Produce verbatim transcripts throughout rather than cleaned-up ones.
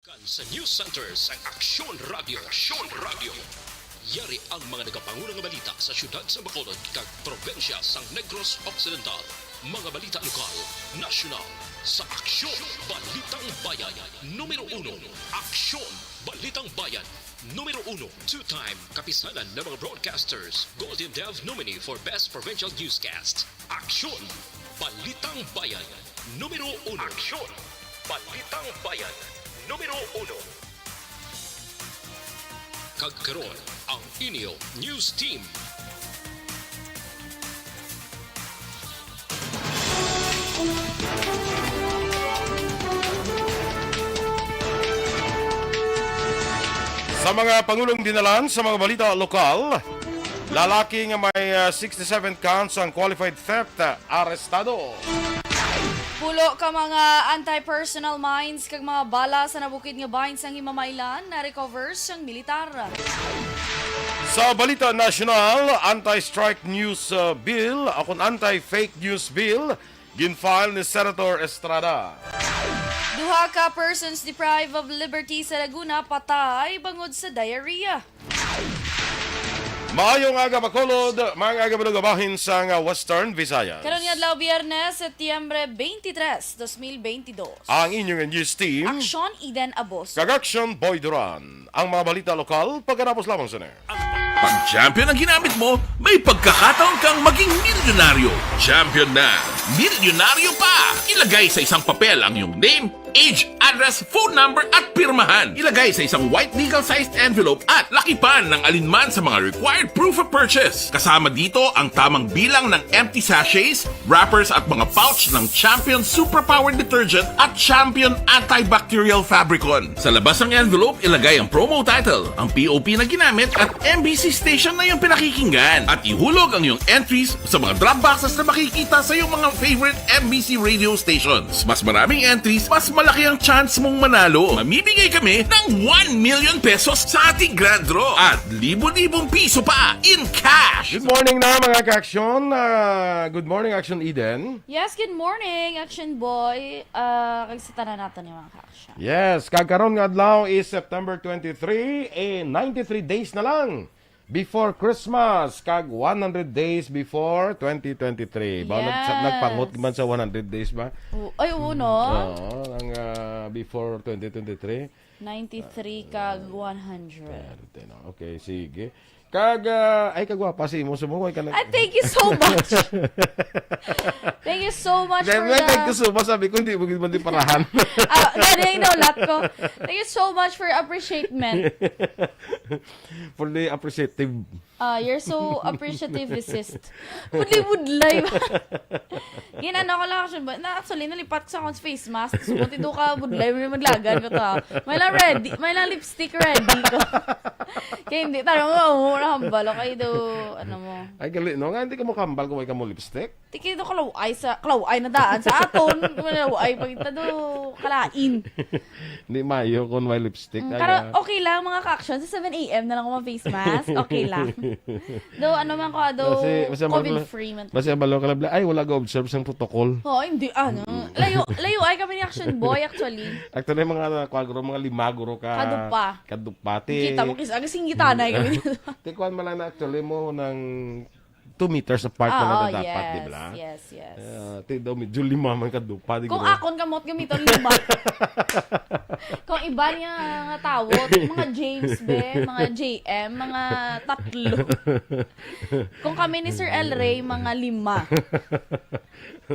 Kan sa News Center sang Aksyon Radio. Aksyon Radio. Yari ang mga nagapanguna nga balita sa siyudad sa Bacolod kag probinsya sang Negros Occidental. Mga balita lokal, nasyonal, sa Aksyon Balitang Bayan. Numero uno, Aksyon Balitang Bayan. Numero uno, two-time kapisanan ng mga broadcasters, Golden Dove nominee for Best Provincial Newscast. Aksyon Balitang Bayan, numero uno. Aksyon Balitang Bayan, numero uno. Kag karon, ang inyo news team. Sa mga pangulong dinalan sa mga balita lokal, lalaki nga may, ah, sixty-seven counts ang qualified theft, ah, arestado. Pulo ka mga anti-personnel mines kag mga bala sa nabukid nga bahin sang Himamaylan na-recover sang militar. Sa balita nasyonal, anti-strike news, uh, bill, o kon anti-fake news bill, gin-file ni Senator Estrada. Duha ka persons deprived of liberty sa Laguna patay bangod sa diarrhea. Maayong aga, Bacolod. Maayong aga, mga bahin sang, uh, Western Visayas. Karon nga adlaw, Biyernes, Setyembre twenty-three, twenty twenty-two. Ang inyong news team. Aksyon, Eden Abos. Kag Aksyon, Boy Duran. Ang mga balita lokal, pagkatapos lamang sini. Pag champion ang ginamit mo, may pagkakataon kang maging milyonaryo. Champion na, milyonaryo pa! Ilagay sa isang papel ang iyong name, age, address, phone number, at pirmahan. Ilagay sa isang white legal-sized envelope at lakipan ng alinman sa mga required proof of purchase. Kasama dito ang tamang bilang ng empty sachets, wrappers, at mga pouch ng Champion Superpower Detergent at Champion Antibacterial Fabricon. Sa labas ng envelope, ilagay ang promo title, ang P O P na ginamit, at M B C station na iyong pinakikinggan. At ihulog ang iyong entries sa mga drop boxes na makikita sa iyong mga favorite M B C radio stations. Mas maraming entries, mas malaki ang chance mong manalo. Mamimigay kami ng one million pesos sa ating grand draw at libo-libong piso pa in cash. Good morning na, mga ka-aksyon. Ah, good morning, Aksyon Eden. Yes, good morning, Aksyon Boy. Ah, kag sa tanan naton nga mga ka-aksyon. Yes, kag karon nga adlaw is September twenty-three, eh, ninety-three days na lang before Christmas, kag one hundred days before twenty twenty-three. Ba, nag-, Yes. nagpangot man sa one hundred days ba? Oo, ay, oo, no? Oo, ang, ah, before twenty twenty-three. Ninety-three kag one hundred. Pwerte, no? Okay, sige. Kag, ah, ay, kagwapa si imo, sumuway ka na. Ah, thank you so much. Thank you so much Dahil for nga, the thank you so much, sabi ko, hindi mo gid man di parahan. Ah, dali, no, lat ko. Thank you so much for appreciation. For the appreciative. Ah, you're so appreciativist. Budlay-budlay. Ginano ko lang, Aksyon Boy. Na, actually, nalipat ko sa akong face mask. So, kung tindo ka, budlay mo yung maglagan ko to, ah. May lang ready, may lang lipstick ready ko. Kaya hindi, tara mo, mo na hambal, okay do, ano mo. Ay, gali, no? Nga, hindi ka mo kambal kung may ka mo lipstick? Tiki do kalaway sa, kalaway na daan sa aton. Kalaway, pag ito do, kalain. Hindi mayo kung may lipstick. Mm, ay, karo-, ah. Okay lang, mga ka-aksyon. Sa seven A M na lang ako mag-face mask. Okay lang. Do, ano man ko, ah, do, Kasi, basta mag-, COVID-free man. Basta balo ka lang, ay, wala ga-observe sang protocol. Oo, hindi, ano. Mm. Layo, layo ay kami ni Aksyon Boy, actually. Actually, mga, ano, kwagro, mga lima, guro ka. Kadupa. Kadupa, ti. Kita mo, kis-, ang singgitanay kami. Ti, kuwan man lang na, actually, mo ng two meters apart na Oo, lang na dapat, yes, di ba? Yes, yes. Ah, ti daw, medyo lima man kadupa, di Kung ko akon kamot, gamiton lima. Kung iba niya nga tawot, mga James, be, mga J M, mga tatlo. Kung kami ni Sir El Rey, mga lima.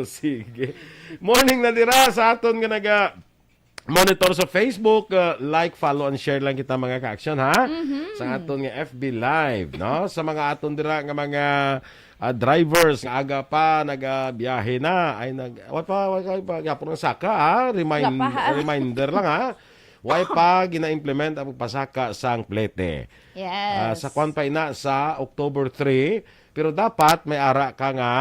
Sige. Morning na dira sa aton nga naga-monitor sa Facebook. Uh, like, follow, and share lang kita, mga ka-aksyon, ha? Mhm. Sa aton nga F B Live, no? Sa mga aton dira nga mga, ah, drivers nga aga pa nagabiyahe na, ay nag-, wa pa, wa pa, wa pa, gapon ang saka, ha? Remind-, Wala pa, ha? Reminder lang, ha? Wa pa gina-implement ang pagpasaka sang plete. Yes. Ah, sa kwan pa ina sa October three, pero dapat may ara ka nga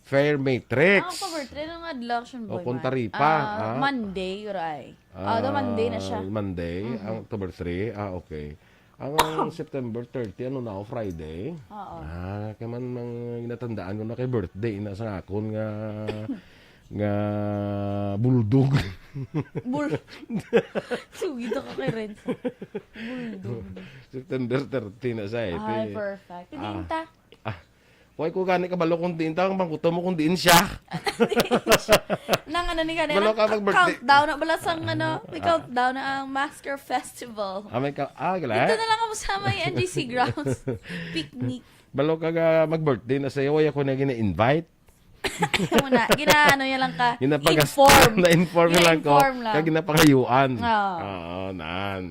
fare matrix. Ah, October three, anong adlaw, Aksyon Boy, O, kung man? Taripa, Ah, ah. Monday, uray. Ah, do Monday na siya. Ah, Monday, Mhm. ang October three. Ah, okay. Ang, ang September thirty, ano na, o, Friday? Oo. Ah, kaya man, mang, ginatandaan ko na kay birthday na sa akon nga, nga buldog. Bul-, Sugi ka kay Renz. Bulldog. September thirteen na siya eh. Ay, Ti- perfect. Ah. Tinta. Ah, why ko gani kabalo kung diin ta, ang bangkuto mo kung diin siya. Nang ano ni kanina? Balo ka mag-birthday. Countdown na bala sang ano, may countdown na ang Masker Festival. Ah, may ka, ah, Dito gala. na lang kamo sa may N G C grounds. Picnic. Balo ka ga mag-birthday na sa'yo, why ako na gina-invite? Muna, ginaano niya lang ka. Ginapagas-, Inform. Na-inform lang ko. Gina-inform lang. Kag ginapangayuan. Oo. Oo, nan.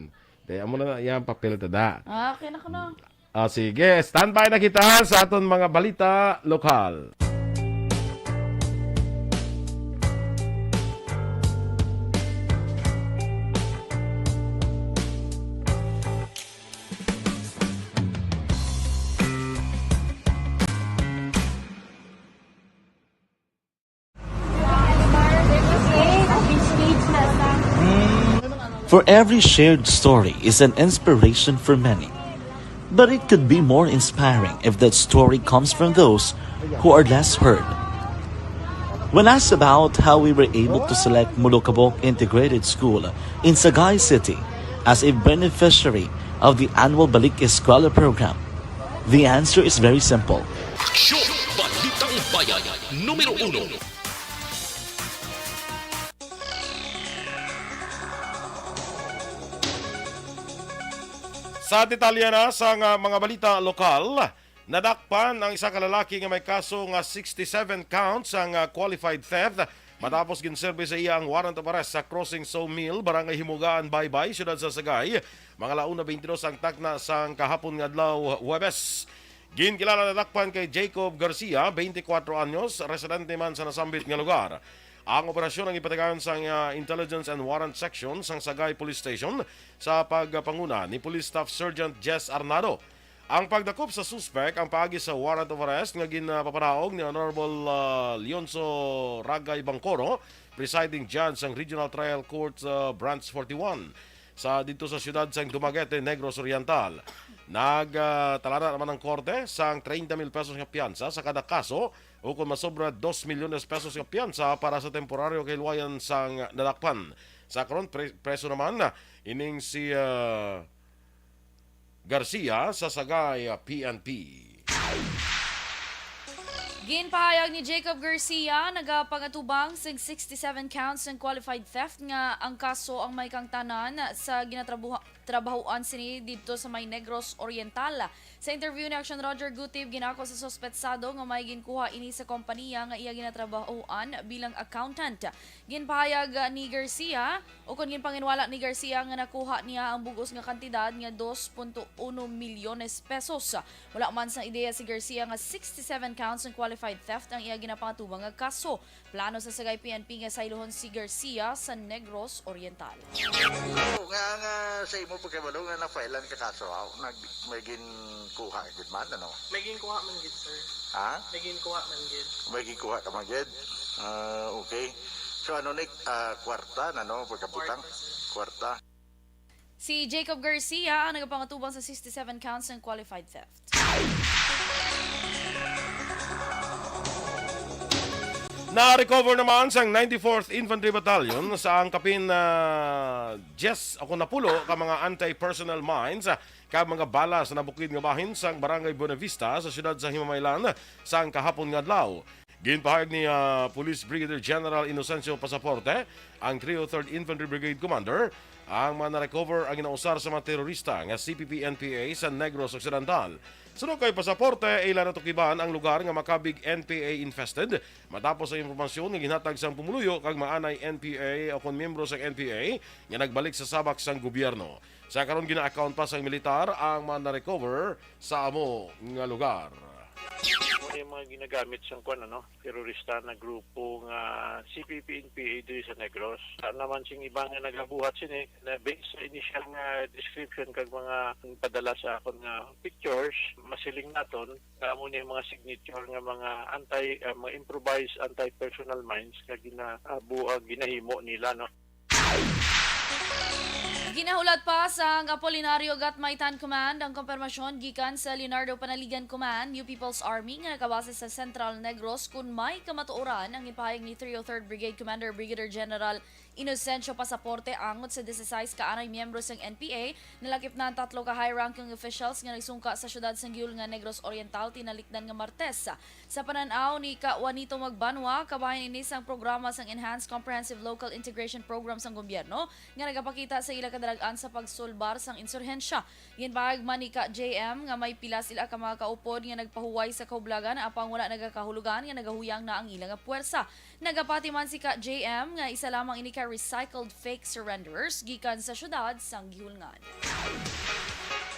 Di, amo na na, yan, papel ta da. Ah, okay na ko na. Ah, sige, standby na kita sa aton mga balita lokal. For every shared story is an inspiration for many. But it could be more inspiring if that story comes from those who are less heard. When asked about how we were able to select Mulukabok Integrated School in Sagay City as a beneficiary of the annual Balik Eskwela program, the answer is very simple. Show Balitang Bayan, numero uno. Sa detalye na sang, ah, mga balita lokal, nadakpan ang isa ka lalaki nga may kaso nga sixty-seven counts sang, ah, qualified theft matapos ginserbi sa iya ang warrant of arrest sa Crossing Sawmill, Barangay Himugaan, Baybay, siyudad sa Sagay. Mga launa twenty-dos ang takna sang kahapon nga adlaw, Huwebes. Ginkilala nadakpan kay Jacob Garcia, twenty-four anyos, residente man sa nasambit nga lugar. Ang operasyon ang ipatigayon sang, ah, Intelligence and Warrant Section sang Sagay Police Station sa pagpanguna ni Police Staff Sergeant Jess Arnado. Ang pagdakop sa suspek ang paagi sa warrant of arrest nga ginapapanaog ni Honorable, ah, Leonzo Ragay Bangkoro, Presiding Judge sang Regional Trial Court, ah, Branch forty-one sa didto sa siyudad sang Dumaguete, Negros Oriental. Nagtalana naman ang korte sang treinta mil pesos nga piyansa sa kada kaso, ukon masobra dos milyones pesos nga piyansa para sa temporaryo kahilwayan sang nadakpan. Sa karon, pre- preso naman ining si, ah, Garcia sa Sagay, ah, P N P. Ginpahayag ni Jacob Garcia, nagapangatubang sing sixty-seven counts ng qualified theft nga ang kaso ang may kangtanan sa ginatrabuha-, trabahoan sini didto sa may Negros Oriental. Sa interview ni Action Roger Gutib, ginako sa suspetsado nga may ginkuha ini sa kompanya nga iya ginatrabahoan bilang accountant. Ginpahayag ni Garcia, ukon ginpanginwala ni Garcia nga nakuha niya ang bug-os nga kantidad nga dos punto uno milyones pesos. Wala man sang ideya si Garcia nga sixty-seven counts ng qualified theft ang iya ginapangatubang nga kaso. Plano sa Sagay P N P nga saylohon si Garcia sa Negros Oriental. Nga, nga sa imo pagkabalo nga na-filean ka kaso, aw, nag, may ginkuha gid man, ano? May ginkuha man gid, sir. Ha? May ginkuha man gid. May ginkuha ka man gid? Ah, okay. So ano ni, ah, kwarta na, no? Pagkabutang? Kwarta. Si Jacob Garcia ang nagapangatubang sa sixty-seven counts ng qualified theft. Na-recover naman sang ninety-fourth Infantry Battalion sa ang kapin na diyes o kung napulo ka mga anti-personnel mines, ah, kag mga bala sa nabukid nga bahin sang Barangay Buenavista sa siyudad sa Himamaylan sang kahapon nga adlaw. Ginpahayag ni, ah, Police Brigadier General Inocencio Pasaporte, ang three oh third Infantry Brigade Commander, ang mga na-recover ang ginausar sa mga terorista nga C P P N P A sa Negros Occidental. Suno kay Pasaporte, ila natukiban ang lugar nga makabig N P A infested matapos ang impormasyon nga ginhatag sang pumuluyo kag maanay N P A o kon miyembro sang N P A nga nagbalik sa sabak sang gobyerno. Sa karon, gina-account pa sang militar ang mga na-recover sa amo nga lugar. Mao yung mga ginagamit sa kwan, ano, terorista na grupo nga C P P N P A diri sa Negros. Sa naman sing iba nga nagabuhat sini, na based sa initial nga description kag mga padala sa akon nga pictures, masiling naton nga amo ni mga signature nga mga anti, ah, mga improvised anti-personnel mines nga gina, ah, buag ginahimo nila, no. Ginahulat pa sang Apolinario Gatmaitan Command ang kompermasyon gikan sa Leonardo Panaligan Command, New People's Army, nga nakabase sa Central Negros, kun may kamatuoran ang ipahayag ni three oh third Brigade Commander Brigadier General Inocencio Pasaporte angot sa disisais ka anay miyembro sang N P A. Nalakip na ang tatlo ka high-ranking officials nga nagsungka sa siyudad sang Guihulngan, Negros Oriental, tinalikdan nga Martes. Sa panan-aw ni Ka Juanito Magbanwa, kabahin ini sang programa sang Enhanced Comprehensive Local Integration Program sang gobyerno nga nagapakita sa ila kadalag-an sa pagsulbar sang insurhensya. Ginpahayag man ni Ka J M nga may pila sila ka mga kaupod nga nagpahuway sa kahublagan, apang wala nagakahulugan nga nagahuyang na ang ila nga puwersa. Nagapati man si Ka J M nga isa lamang ini ka recycled fake surrenderers gikan sa siyudad sang Guihulngan.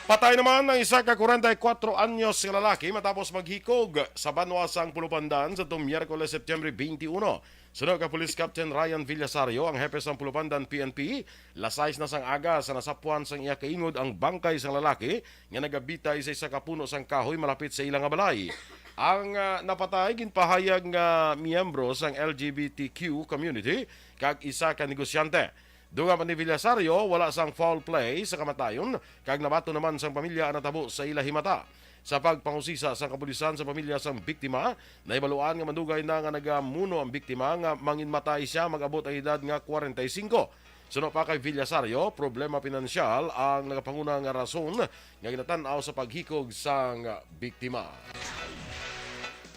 Patay naman ang isa ka kwarenta y kuwatro anyos nga lalaki matapos maghikog sa banwa sang Pulupandan sa tong Miyerkules, September twenty-one. Suno kay Police Captain Ryan Villasario, ang hepe sang Pulupandan P N P, las sais na sang aga sa nasapwan sang iya kaingod ang bangkay sang lalaki nga nagabitay sa isa ka puno sang kahoy malapit sa ila nga balay. Ang, ah, napatay ginpahayag nga miyembro sang L G B T Q community kag isa ka negosyante. Dungan pa ni Villasario, wala sang foul play sa kamatayon kag nabaton naman sang pamilya ang natabo sa ila himata. Sa pagpangusisa sang kapulisan sa pamilya sang biktima, nahibaluan nga madugay na nga nagamuno ang biktima nga manginmatay sia mag-abot ang edad nga kwarenta y singko. Suno pa kay Villasario, problema pinansyal ang nagapanguna nga rason nga ginatan-aw sa paghikog sang biktima.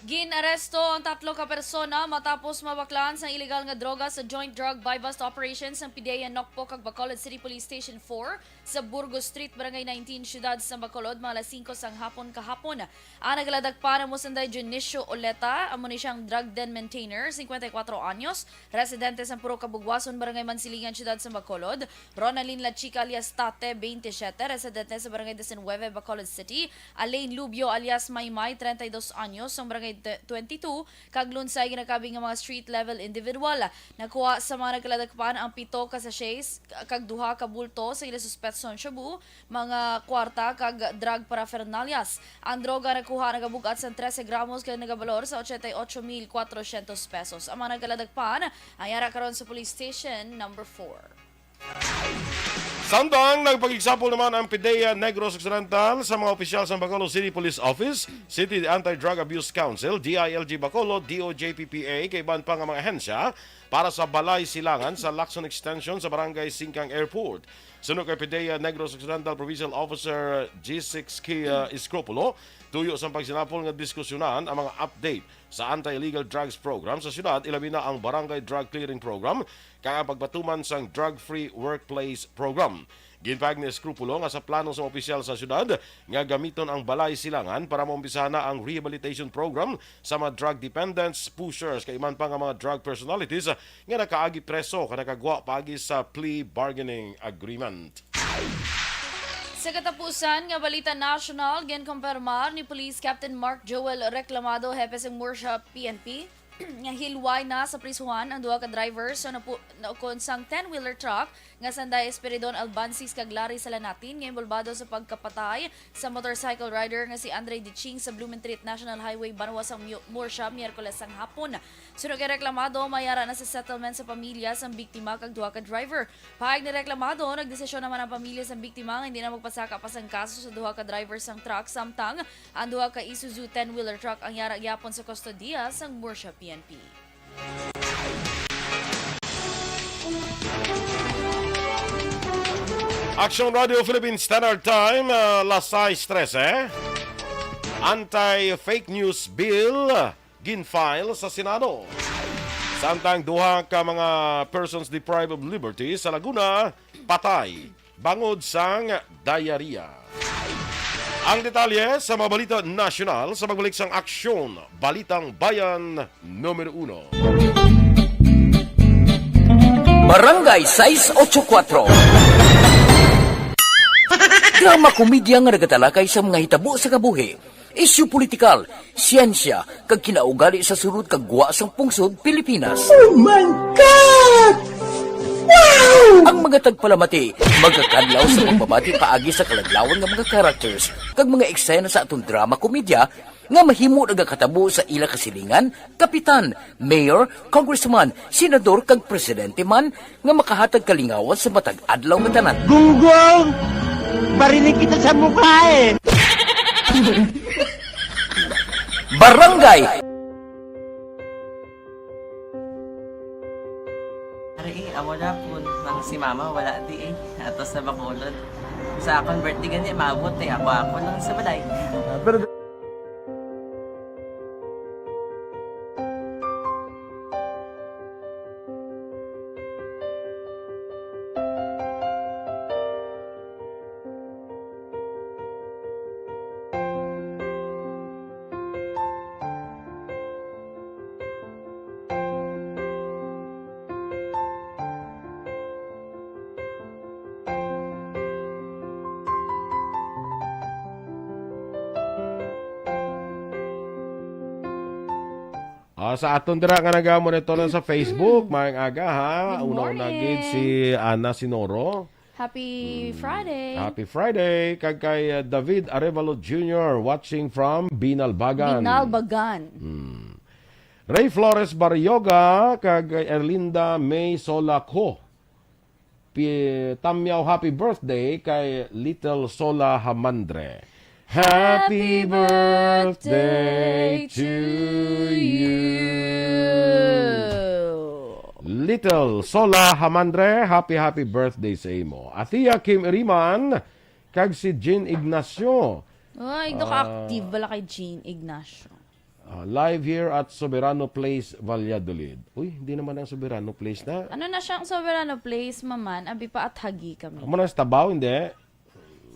Gin-aresto ang tatlo ka persona matapos mabaklan sang iligal nga droga sa Joint Drug Buy-Bust Operation sang PDEA Nocpo kag Bacolod City Police Station four sa Burgos Street, Barangay nineteen, Siyudad sa Bacolod, mga alas singko sang hapon kahapon. Ang nagaladakpan amo sanday Dionisio Oleta, amo ni siyang drug den maintainer, singkwenta y kuwatro anyos, residente sa Purok Kabugwason, Barangay Mansilingan, Siyudad sa Bacolod, Ronaldin Lachica alias Tate, twenty-seven, residente sa Barangay diecinueve, Bacolod City, Alain Lubio alias Maymay, treinta y dos anyos, sang Barangay twenty-two, kag Lunsay ginakabig nga mga street-level individual. Nakuha sa mga nagkaladakpan ang pito ka sachets kag duha ka bulto sa ginasuspetsahan shabu, mga kwarta kag drug paraphernalias. Ang droga nakuha nagabug-at sang trese gramos kag nagabalor sa ochenta y ocho mil cuatrocientos pesos. Ang mga nagkaladakpan ang yara karon sa Police Station Number four. Samtang nagpakigsapol naman ang PDEA Negros Occidental sa mga opisyal sa Bacolod City Police Office, City Anti-Drug Abuse Council, D I L G Bacolod, D O J P P A, kag iban pa nga mga ahensya para sa Balay Silangan sa Lacson Extension sa Barangay Singkang Airport. Suno kay PDEA Negros Occidental Provincial Officer G six Kia Escropulo, tuyo sang pagsinapol nga diskusyonan ang mga update sa anti-illegal drugs program sa siyudad, ilabi na ang Barangay Drug Clearing Program kag ang pagpatuman sang Drug-Free Workplace Program. Ginpahayag ni Escropulo nga sa plano sa opisyal sa siyudad nga gamiton ang Balay Silangan para maumpisahan na ang rehabilitation program sa mga drug dependents, pushers, kag iban pa nga mga drug personalities nga nakaagi preso kag nakagwa paagi sa plea bargaining agreement. Sa katapusan nga balita nasyonal, ginkumpirmar ni Police Captain Mark Joel Reclamado, hepe sang Murcia P N P, nga hilway na sa prisuhan ang duha ka driver sa napu-, naukon sang ten-wheeler truck nga sanday Espiridon Albansis kag Larry Salanatin nga inbolbado sa pagkapatay sa motorcycle rider nga si Andre Diching sa Blumentritt National Highway, banwa sang Myo-, Murcia, Miyerkules sang hapon. Suno kay Reclamado, may ara na sa settlement sa pamilya sang biktima kag duha ka driver. Pahayag ni Reclamado, nagdesisyon naman ang pamilya sang biktima nga hindi na magpasaka pa sang kaso sa duha ka driver sang truck, samtang ang duha ka Isuzu ten-wheeler truck ang yara gyapon sa kustodiya sang Murcia P N P. Action Radio Philippine Standard Time, ah, las sais trese. Anti-fake news bill gin-file sa Senado. Samtang duha ka mga persons deprived of liberty sa Laguna patay bangod sang diarrhea. Ang detalye sa mga balita nasyonal sa pagbalik sang Aksyon, Balitang Bayan Numero Uno. Barangay sais ocho kuwatro. Drama komedya nga nagatalakay sa mga hitabo sa kabuhi, isyu politikal, siyensya, kag kinaugali sa sulod kag gwa sang pungsod Pilipinas. Oh my God! Wow! Ang mga tagpalamati magakadlaw sa pagbabati paagi sa kaladlawan nga mga characters kag mga eksena sa aton drama komedya nga mahimo nagakatabo sa ila kasilingan, kapitan, mayor, congressman, senador, kag presidente man nga makahatag kalingawan sa matag adlaw nga tanan. Gunggong! Barinig kita sa mukha eh! Barangay! Ari, eh, amo na. Si mama, wala di eh. Ato sa Bacolod. Sa akong birthday gani, maabot eh. Ako-ako lang sa balay. Ah, pero Ah, sa aton dira nga nagamonitor na sa Facebook, maayong aga, ha. Good Una-una morning. Gid si Ana Sinoro. Happy Mm. Friday. Happy Friday. Kag kay, uh, David Arevalo Junior, watching from Binalbagan. Binalbagan. Mm. Ray Flores Barrioga, kag kay Erlinda May Solaco. Pi-, Tamyaw, happy birthday kay Little Sola Hamandre. Happy birthday to you. Little Sola Hamandre, happy, happy birthday sa imo. Atia Kim Iriman, kag si Jean Ignacio. Ay, Ah. Naka-active bala kay Jean Ignacio. Ah, live here at Soberano Place, Valladolid. Uy, hindi naman ang Soberano Place na. Ano na siyang Soberano Place, maman? Abi pa athagi kami. Amo na sa Tabaw, hindi.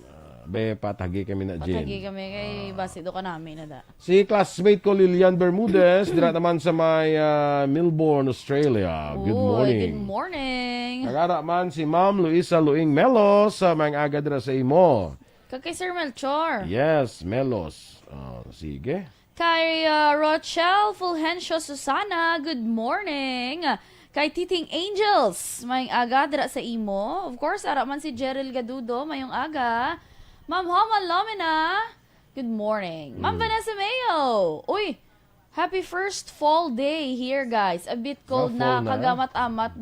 Ah, be, patagi kami na, Jean. Patagi kami kay Ah. basi do ka nami na da. Si classmate ko, Lilian Bermudez, dira naman sa may, ah, Melbourne, Australia. Good Uy, morning. Good morning. Nagara man si Ma'am Luisa Luing Melos, sa may aga dira sa imo. Kag kay Sir Melchor. Yes, Melos. Oh, sige. Kay, uh, Rochelle Fulgencio Susana, good morning. Kay Titing Angels, may aga dira sa imo. Of course, ara man si Jeril Gadudo, mayong aga. Ma'am Homa Lomina, good morning. Ma'am Mm. Vanessa Mayo, uy, happy first fall day here, guys. A bit cold Ah, na, fall na. Kagamat-amat,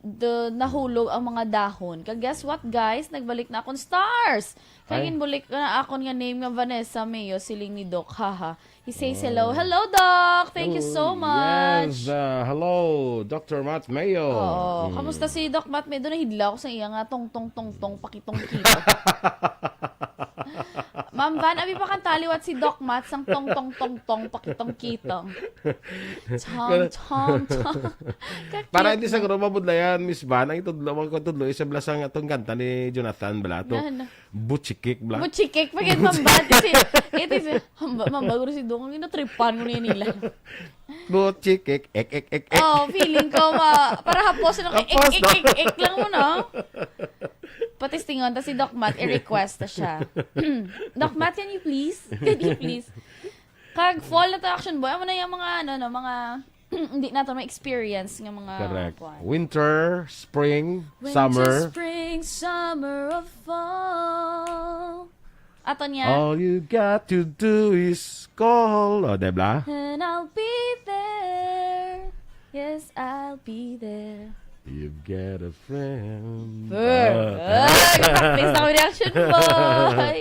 the, nahulog ang mga dahon. Kag guess what, guys? Nagbalik na akon stars. Kay Ay. Ginbulik na akon nga name nga Vanessa Mayo, siling ni Doc. Haha. He says hello. Oh. Hello, Doc! Thank you so Oh, much. Yes, uh, hello, Doctor Matt Mayo. Oo. Mm. Kamusta si Doc Matt Mayo? Doon nahidlaw ko sa iya nga tong, tong, tong, tong, pakitong kita. Ma'am Van, abi pa kanta liwat si Doc Matt sang tong, tong, tong, tong, pakitong kitong. Chong, Kaya chong, chong. Para hindi sa garo mabudlayan, Miss Van, ang itudlo, ang itudlo, isa bala sang atong kanta ni Jonathan bala. Ato, Ano? Butchikik bala. Butchikik, pag yun, Ma'am Van, kasi, it is, hamba, mambaguro si Dong, ang inatripan ko niya nila. Butchikik, ek, ek, ek, ek. Oh, feeling ko, ma, para hapos lang, ek, Hapos, ek, no? Ek, ek lang mo, no? Patistingon, tas si Doc Matt, i-request na siya. Doc Matt, can you please? Can you please? Kag fall na to, Action Boy. Amo na yung mga, ano, no, mga, hindi nato ma-experience nga mga Correct. Kwan. Winter, spring, Winter, summer. Spring, summer, or fall. Ato niya. All you got to do is call. O, di ba? And I'll be there. Yes, I'll be there. You've got a friend. Friend. Ah. Ay, practice na kami ni Action Boy.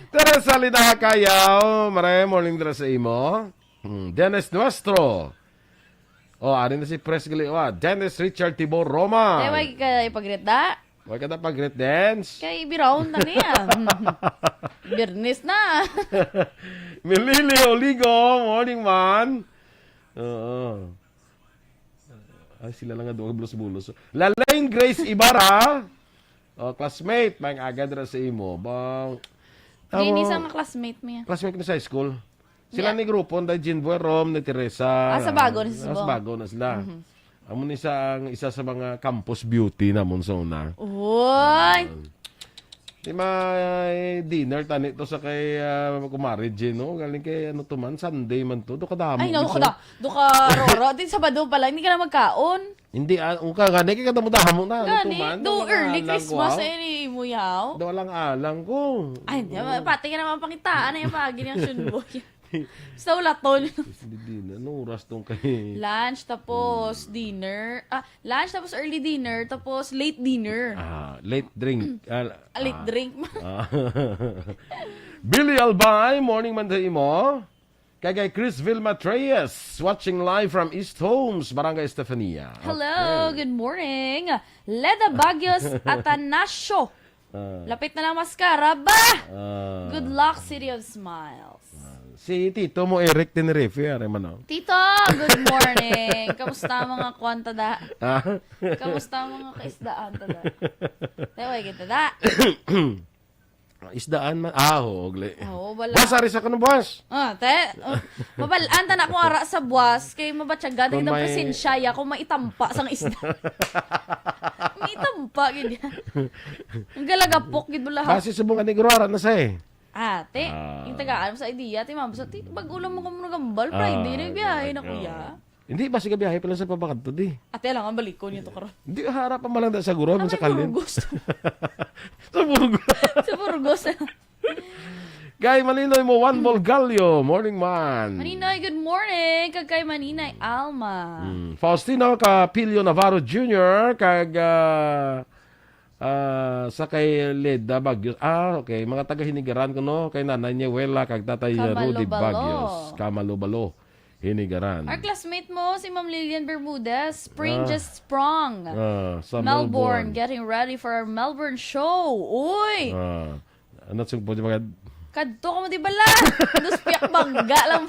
Teresa Linaha Kayaw, maray morning dira sa imo. Hmm, Dennis Nuestro. Oh, ari na si Pres gali, wa. Dennis Richard Tibor Roma. Ay, wag ka ipag-greet da? Wag ka na pag-greet, Dens. Kay biraon ta niya. Birnis na. Milili Oligo, morning man. Oo. Ay, sila lang nga duha bulos-bulos. Lalaine Grace Ibarra. Oh, classmate, may aga dira sa imo. Bang, Di ni amo, sa nga classmate niya. Classmate na sa high school. Sila Yeah. ni grupo, ni Jean Buerom, ni Teresa. Ah, sa bago na sa Ah, sa Cebu. bago na sila. Mhm. Amo ni sa ang isa sa mga campus beauty namon sa una. Uy! Ah. Di ma, eh, dinner tani to sa kay, ah, kumare Jean, no? Galing kay, ano to man, Sunday man to. Do kadamo. Ay, no, gid sa kada, do ka, Roro. Di Sabado pala, hindi ka na magkaon. Hindi, ah, ang ka, gani, kay kadamo-damo na. Ano Gani, to man? Do Walang early alang ko, Christmas, ah. Eh, ni Muyaw. Do lang alang ko. Ay, hindi, Oo. Pati ka naman pangitaan, ay, pagi niyang Shunboy. Sa ulaton. Hindi din. Ano oras tong kay Lunch, tapos Hmm. dinner. Ah, lunch, tapos early dinner, tapos late dinner. Ah, late drink. Ah, Ah, late ah. drink. Ah. Billy Albay, morning man sa imo. Kay, kay Chris Vilma Treyes, watching live from East Homes, Barangay Estefania. Hello, Okay. Good morning. Leda Bagios Atanasio. Ah. Lapit na lang mascara ba? Ah. Good luck, City of Smiles. Ah, si Tito mo, Eric Tenerife, ari man, oh. Tito, good morning. Kamusta mga kwan ta da? Ah? Kamusta mga kaisdaan ta da? Tawag kita da. Isdaan man. Ah, oo, gle. Oo, wala. Buwas, ari sa kuno, buwas. Ah, te, oh, mabalaan ta na kung ara sa buwas, kay mabatyagan Kung kita may presensya ya, kung maitampa sang isda. Maitampa, gid ya. Ang galagapok, gid mo lahat. Base sa mga negro, ara na sa eh. Ah, te, Ah. Yung tagaan mo sa idea, te, ma'am, sa, te, bago lang mo kung nagambal, Friday, Ah, nagbiyahe na, oo. Kuya. Hindi ba, sige, biyahe pa lang sa pabakadto, di? Ate, lang ang balikon niya to karon. Di, harap pa man lang da sa guro, Ang sa may kalin. Burgos. Sa Burgos. Sa Burgos. Kay Maninoy mo, Juan Bolgallo. Morning, man. Maninoy, good morning. Kag kay Maninay Alma. Hmm. Faustino Capillo Navarro Junior, kag, ah, ah, sa kay Leda Bagios. Ah, okay. Mga taga Hinigaran ko, no? Kay Nanay Niewela, kag Tatay Rudy Kamalubalo. Bagios. Kamalubalo. Hinigaran. Our classmate mo, si Ma'am Lilian Bermudez, Spring Ah. Just Sprung. Ah, sa Melbourne, Melbourne. Getting ready for our Melbourne show. Uy! Ah, ano sa pwede magad- Kadto ka mo, di ba, la? Dos piyak bangga lang.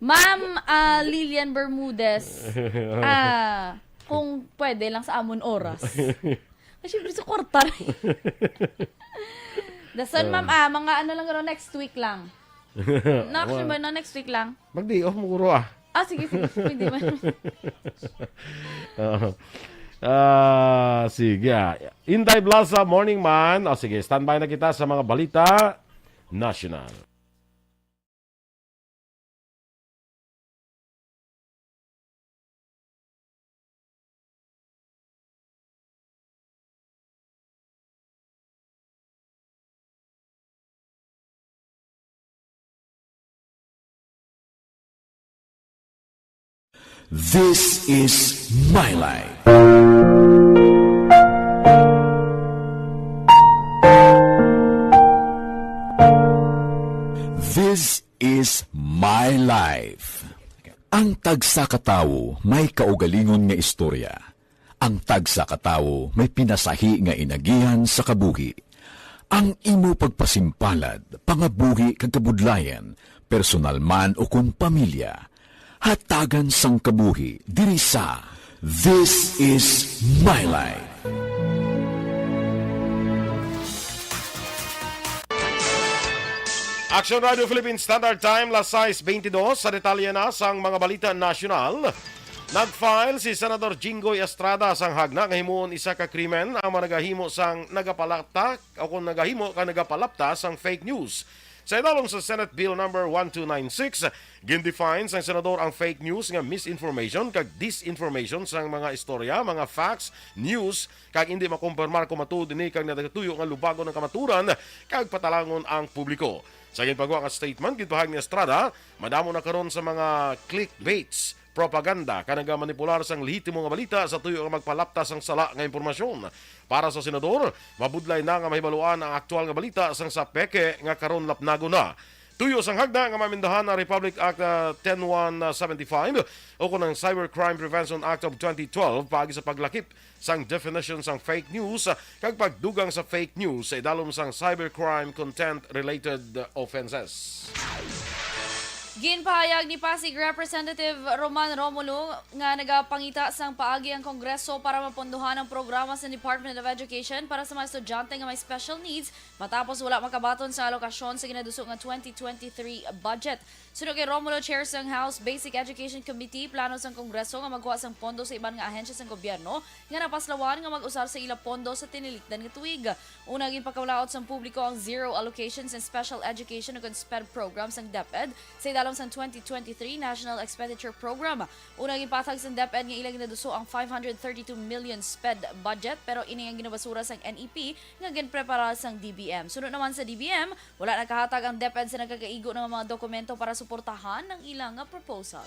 Ma'am, ah, Lilian Bermudez, ah, kung pwede lang sa amon oras. Ay, syempre, sa kwarta rin. Dason, Ah. Ma'am, ah, mga ano lang, guro, next week lang. Next Wa- ba na next week lang? Mag-day off mo, guro, ah. Ah, sige, sige. Pwede man. Oo. Ah, sige, ah. Inday Blasa, morning, man. O, sige, standby na kita sa mga balita national. This is my life. This is my life. Ang tagsa ka tawo may kaugalingon nga istorya. Ang tagsa ka tawo may pinasahi nga inagihan sa kabuhi. Ang imo pagpasimpalad, pangabuhi kag kabudlayan, personal man o kon pamilya, hatagan sang kabuhi diri sa This Is My Life. Action Radio Philippine Standard Time, las sais beintidos. Sa detalye na sang mga balita nasyonal, nag-file si Senador Jinggoy Estrada sang hagna nga himuon isa ka krimen ang mga nagahimo sang nagapalapta o kung nagahimo kag nagapalapta sang fake news. Sa idalom sa Senate Bill number one two nine six, gin-define sang senador ang fake news nga misinformation kag disinformation sang mga istorya, mga facts, news, kag indi makumpirmar kung matuod ini kag nagatuyo nga lubagon ang kamaturan kag patalangon ang publiko. Sa ginpagwa nga statement, ginpahayag ni Estrada, madamo na karon sa mga clickbaits, propaganda, kag nagamanipular sang lehitimo nga balita sa tuyo nga magpalapta sang sala nga impormasyon. Para sa senador, mabudlay na nga mahibaluan ang aktual nga balita sang sa peke nga karon lapnagon na. Tuyo sang hagna nga maamendahan ang Republic Act, ah, ten one seventy-five o kon ang Cybercrime Prevention Act of twenty twelve paagi sa paglakip sang definition sang fake news kag pagdugang sa fake news sa idalom sang cybercrime content-related offenses. Ginpahayag ni Pasig Representative Roman Romulo nga nagapangita sang paagi ang Kongreso para mapondohan ang programa sa Department of Education para sa mga estudyante nga may special needs matapos wala makabaton sa alokasyon sa ginaduso nga twenty twenty-three budget. Suno kay Romulo, chair sang House Basic Education Committee, plano sang Kongreso nga magkuha sang pondo sa iban nga ahensya sang gobyerno nga napaslawan nga mag-usar sa ila pondo sa tinilikdan nga tuig. Una, ginpakalaut sang publiko ang zero allocation sang special education o kon SPED program sang DepEd sa idalom sang twenty twenty-three National Expenditure Program. Una, ginpatag sang DepEd nga ila ginaduso ang five hundred thirty-two million SPED budget, pero ini ang ginabasura sang N E P nga ginprepara sang D B M. Suno naman sa D B M, wala nakahatag ang DepEd sa nagkakaigo nga mga dokumento para suportahan ang ila nga proposal.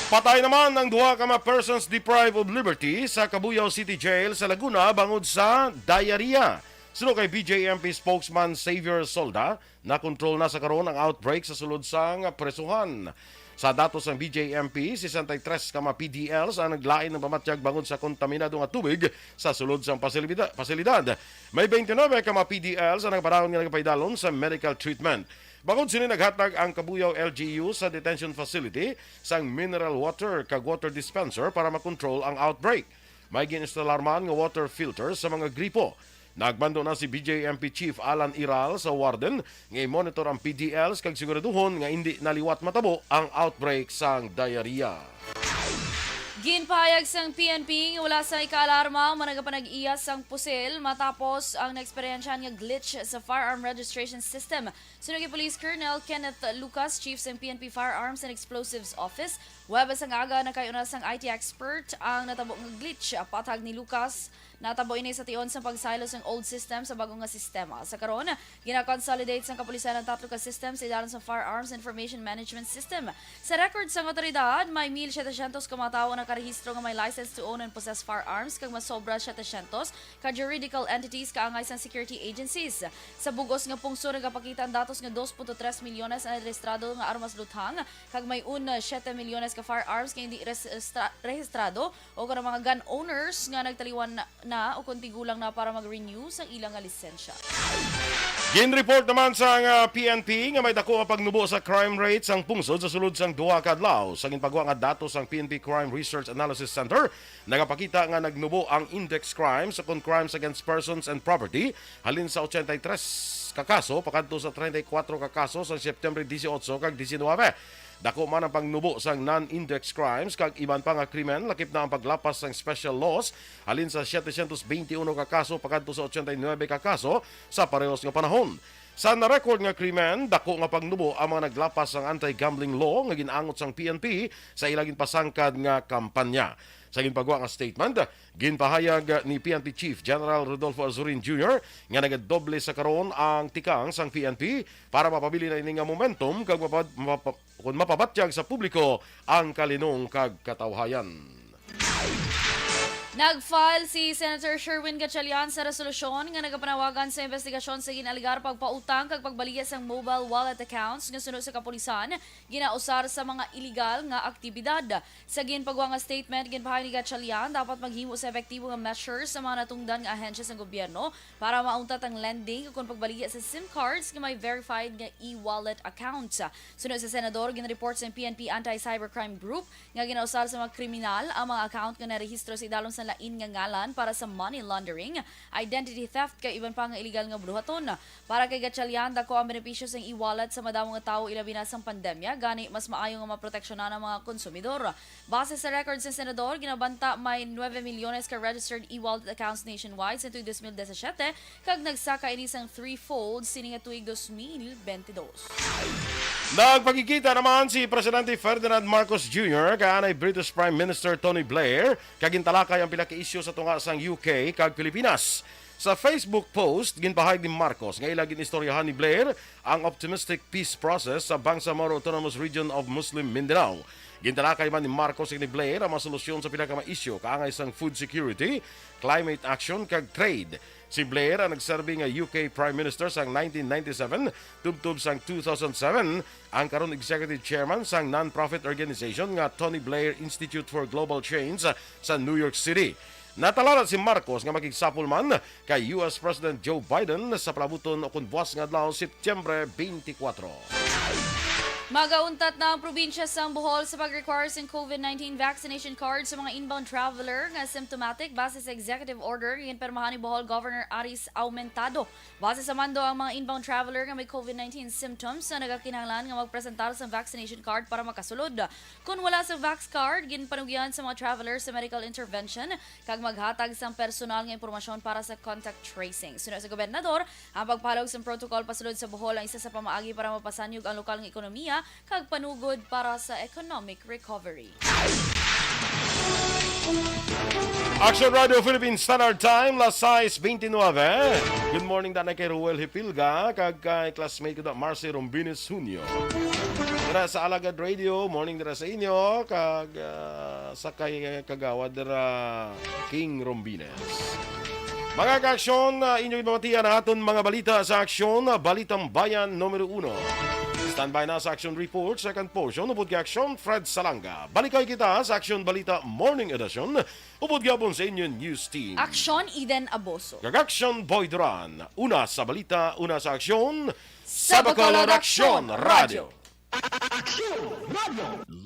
Patay naman ang duha ka mga persons deprived of liberty sa Cabuyao City Jail sa Laguna bangod sa diarrhea. Suno kay B J M P spokesman Xavier Solda, nakontrol na sa karon ang outbreak sa sulod sang presuhan. Sa datos sang B J M P, sesenta y tres ka mga P D Ls ang naglain ng pamatyag bangod sa kontaminado nga tubig sa sulod sang pasilibida-, pasilidad. May twenty-nine ka mga P D Ls ang nagpadayon nga nagpaidalon sa medical treatment. Bangod sini, naghatag ang Kabuyao L G U sa detention facility sang mineral water kag water dispenser para makontrol ang outbreak. May gin-instalar man nga water filter sa mga gripo. Nagmando na si B J M P Chief Alan Iral sa warden nga i-monitor ang P D Ls kag siguraduhon nga indi na liwat matabo ang outbreak sang diarrhea. Ginpahayag sang P N P nga wala sa ikaalarma ang mga nagapanag-iya sang pusil matapos ang naeksperyensyahan nga glitch sa firearm registration system. Suno kay Police Colonel Kenneth Lucas, Chief sang P N P Firearms and Explosives Office, Huwebes nga aga, nakay-una sang I T expert ang natabo nga glitch. Patag ni Lucas, natabo ini sa tion sang pagsaylo sang old system sa bag-o nga sistema. Sa karon, gina-consolidate sang kapulisan ang tatlo ka system sa idalom sang Firearms Information Management System. Sa record sang awtoridad, may mil setecientos ka mga tawo ang nakarehistro nga may license to own and possess firearms, kag mas sobra setecientos ka juridical entities kaangay sang security agencies. Sa bug-os nga pungsod, nagapakita ang datos nga dos punto tres milyones ang rehistrado nga armas luthang, kag may un siete milyones ka firearms nga hindi res-, estra-, rehistrado o kon ang mga gun owners nga nagtaliwan na, na o kon tigulang na para mag-renew sa ilang nga lisensya. Gin-report naman sang, ah, P N P nga may dako nga pagnubo sa crime rate sang pungsod sa sulod sang duha ka adlaw. Sa ginpagwa nga datos sang P N P Crime Research Analysis Center, nagapakita nga nagnubo ang index crime sa kon crimes against persons and property halin sa ochenta y tres ka kaso pakadto sa treinta y cuatro ka kaso sa September dieciocho kag diecinuebe. Dako man ang pagnubo sang non-index crimes kag iban pa nga krimen, lakip na ang paglapas sang special laws halin sa setecientos beintiuno ka kaso pakadto sa ochenta y nuebe ka kaso sa parehos nga panahon. Sa na-record nga krimen, dako nga pagnubo ang mga naglapas sang anti-gambling law nga gin-angot sang P N P sa ila ginpasangkad nga kampanya. Sa ginpagwa nga statement, ginpahayag ni P N P Chief General Rodolfo Azurin Junior nga nagadoble sa karon ang tikang sang P N P para mapabilin na ini nga momentum kag mapab-, mapa-, kon mapabatyag sa publiko ang kalinong kag katawhayan. Nag-file si Senator Sherwin Gatchalian sa resolusyon nga nagapanawagan sa investigasyon sa gin-alegar pagpautang kag pagbaligya sang mobile wallet accounts nga suno sa kapulisan ginausar sa mga iligal nga aktibidad. Sa ginpagwa nga statement, ginpahayag ni Gatchalian, dapat maghimo sa epektibo nga measures sa mga natungdan nga ahensya sang gobyerno para mauntat ang lending ukon pagbaligya sa SIM cards nga may verified nga e-wallet accounts. Suno sa senador, ginreport sa P N P Anti-Cybercrime Group nga ginausar sa mga kriminal ang mga account nga narehistro sa idalom sa lain nga ngalan para sa money laundering, identity theft, kag iban pa nga iligal nga buluhaton. Para kay Gatchalian, dako ang benepisyo sang e-wallet sa madamo nga tawo, ilabi na sang pandemya, gani mas maayo nga maproteksyonan ang mga konsumidor. Base sa record sa senador, ginabanta may nuebe milyones ka registered e-wallet accounts nationwide sa tuig dos mil disisiete, kag nagsaka ini sang threefold sini nga tuig dos mil bentidós. Nagpakigkita naman si Presidente Ferdinand Marcos Junior kay anay British Prime Minister Tony Blair, kag gintalakay ang pila ka isyu sa tunga sang U K kag Pilipinas. Sa Facebook post, ginpahayag ni Marcos nga ila gin-istoryahan ni Blair ang optimistic peace process sa Bangsamoro Autonomous Region of Muslim Mindanao. Gintalakay man ni Marcos kag ni Blair ang mga solusyon sa pila ka mga isyu kaangay sang food security, climate action, kag trade. Si Blair ang nagserbi nga U K Prime Minister sang nineteen ninety-seven tubtob sang two thousand seven, ang karon Executive Chairman sang non-profit organization nga Tony Blair Institute for Global Change sa New York City. Natalana si Marcos nga makigsapol man kay U S President Joe Biden sa palabuton ukon buas nga adlaw, Setyembre twenty-four. Magauntat na ang probinsya sang Bohol sa pag-require sing COVID nineteen vaccination card sa mga inbound traveler nga symptomatic, base sa executive order nga ginpirmahan ni Bohol Governor Aris Aumentado. Base sa mando, ang mga inbound traveler nga may COVID nineteen symptoms na nagakinahanglan nga magpresentar sa vaccination card para makasulod. Kon wala sa vax card, ginpanugyan sa mga traveler sa medical intervention kag maghatag sang personal nga impormasyon para sa contact tracing. Suno sa gobernador, ang pagpalog sang protocol pasulod sa Bohol ang isa sa pamaagi para mapasanyog ang lokal nga ekonomiya kag panugod para sa economic recovery. Action Radio Philippines Standard Time, las sais beintinuebe. Good morning, danay kay Ruel Hipilga, kag kay classmate ko na Marcy Rombines Junio. Dira sa Alagad Radio, morning dira sa inyo, kag, ah, sa kay kagawad dira, King Rombines. Mga kaaksyon, ah, inyo ginpamatian ang aton mga balita sa Aksyon, ah, Balitang Bayan numero uno. Standby na sa Aksyon Report, second portion, upod kay Aksyon Fred Salanga. Balikay kita sa Aksyon Balita Morning Edition, upod gihapon sa inyo news team. Aksyon Eden Aboso. Kag Aksyon Boy Duran. Una sa balita, una sa aksyon, Sa Bacolod Aksyon Radio. Aksyon Radio.